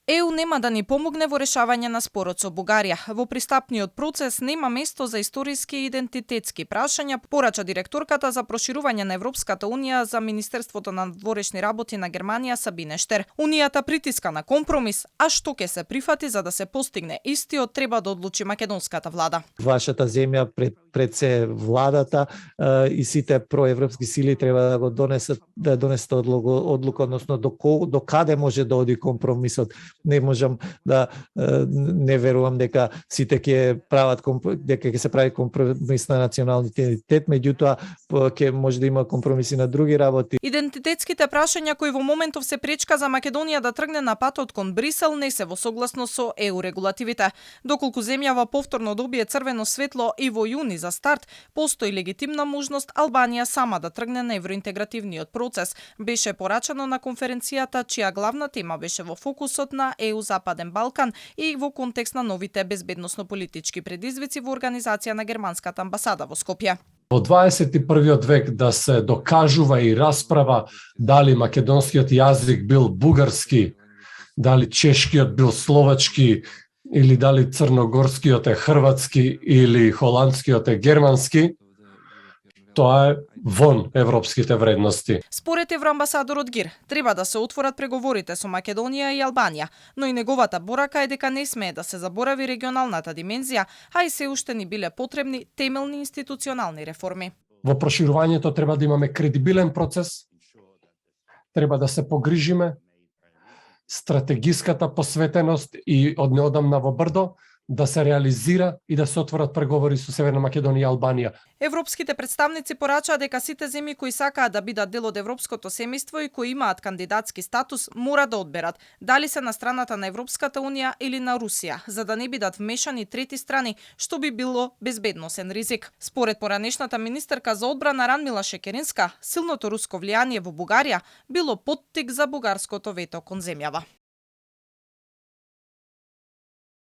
ЕУ нема да ни помогне во решавање на спорот со Бугарија. Во пристапниот процес нема место за историски и идентитетски прашања, порача директорката за проширување на Европската унија за Министерството на надворешни работи на Германија Сабине Штер. Унијата притиска на компромис, а што ќе се прифати за да се постигне истиот треба да одлучи македонската влада. Вашата земја пред се владата и сите проевропски сили треба да го донесат одлука, односно до каде може да оди компромисот. Не можам да не верувам дека сите ќе прават дека ќе се прави компромис на национални идентитет, меѓутоа ќе може да има компромиси на други работи. Идентитетските прашања кои во моментов се пречка за Македонија да тргне на патот кон Брисел не се во согласно со ЕУ регулативите. Доколку земјава повторно добие црвено светло и во јуни за старт, постои легитимна можност Албанија сама да тргне на евроинтегративниот процес. Беше порачано на конференцијата чија главна тема беше во фокусот на ЕУ Западен Балкан и во контекст на новите безбедносно-политички предизвици во организација на германската амбасада во Скопје. Во 21. век да се докажува и расправа дали македонскиот јазик бил бугарски, дали чешкиот бил словачки, или дали црногорскиот е хрватски или холандскиот е германски, тоа е вон европските вредности. Според евроамбасадорот Гир, треба да се отворат преговорите со Македонија и Албанија, но и неговата порака е дека не смее да се заборави регионалната димензија, а и се уште ни биле потребни темелни институционални реформи. Во проширувањето треба да имаме кредибилен процес, треба да се погрижиме стратегиската посветеност и од неодамна во Брдо да се реализира и да се отворат преговори со Северна Македонија и Албанија. Европските представници порачаа дека сите земји кои сакаат да бидат дел од европското семејство и кои имаат кандидатски статус мора да одберат дали се на страната на Европската унија или на Русија, за да не бидат вмешани трети страни, што би било безбедносен ризик. Според поранешната министерка за одбрана Ранмила Шекеринска, силното руско влијание во Бугарија било поттик за бугарското вето кон земјава.